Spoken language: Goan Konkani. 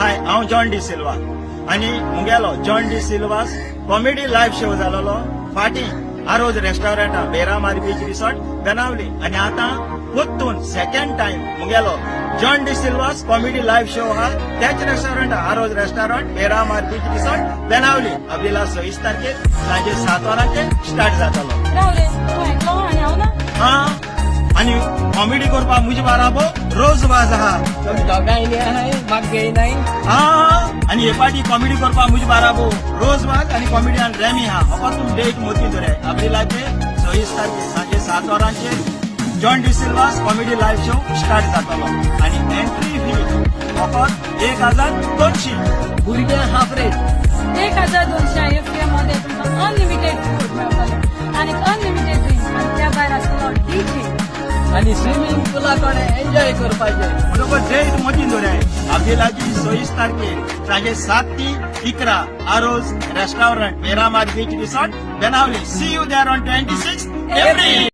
हाय, हांव जॉन डी सिल्वा आनी मुगेलो जॉन डी सिल्वास कॉमेडी लायव्ह शो जालोलो फाटीं आरोज रेस्टॉरंटा, बेरामार बीच रिसॉर्ट, बेनावली. आनी आतां परतून सेकंड टायम मुगेलो जॉन डी सिल्वास कॉमेडी लायव्ह शो आहा त्याच रेस्टॉरंटा, Aroz restaurant, Beramar beach resort, Benaulim. एप्रिला 26 तारखेर सांजे 7 वरांचेर स्टार्ट जातलो. राव रे, तूं येतलो आनी हांव ना? हा, आनी कॉमेडी करपाक मुजे बाराबर रोज वाज आहा. तुमी दोगांय आहाय, म्हाका घेयनाय? हा, आनी हे पाटी कॉमेडी करपाक मुजे बाराबर रोज वाज आनी कॉमेडियन रॅमी आहा. फकत तुमी डेट मोती दवराय, एप्रिलाचे 26 तारखेर सांजे 7 वरांचेर जॉन डिसिल्वास कॉमेडी लायव्ह शो स्टार्ट जातलो आनी एंट्री फी फकत 1200. भुरग्यांक हाफ रेट. 1200 एफ मध्ये तुमकां अनलिमिटेड फूड मेळटलें आनी अनलिमिटेड ड्रिंक आनी त्या भायर आसतलो डीजे. आनी स्विमींग पुला कडेन एन्जॉय करपाचें. म्हणटकच डेट मतीन दवराय, एप्रिलाची 26 तारखेर सांजे 7 ते 11, arose restaurant, Miramar beach resort, Benaulim. See you there on 26 April.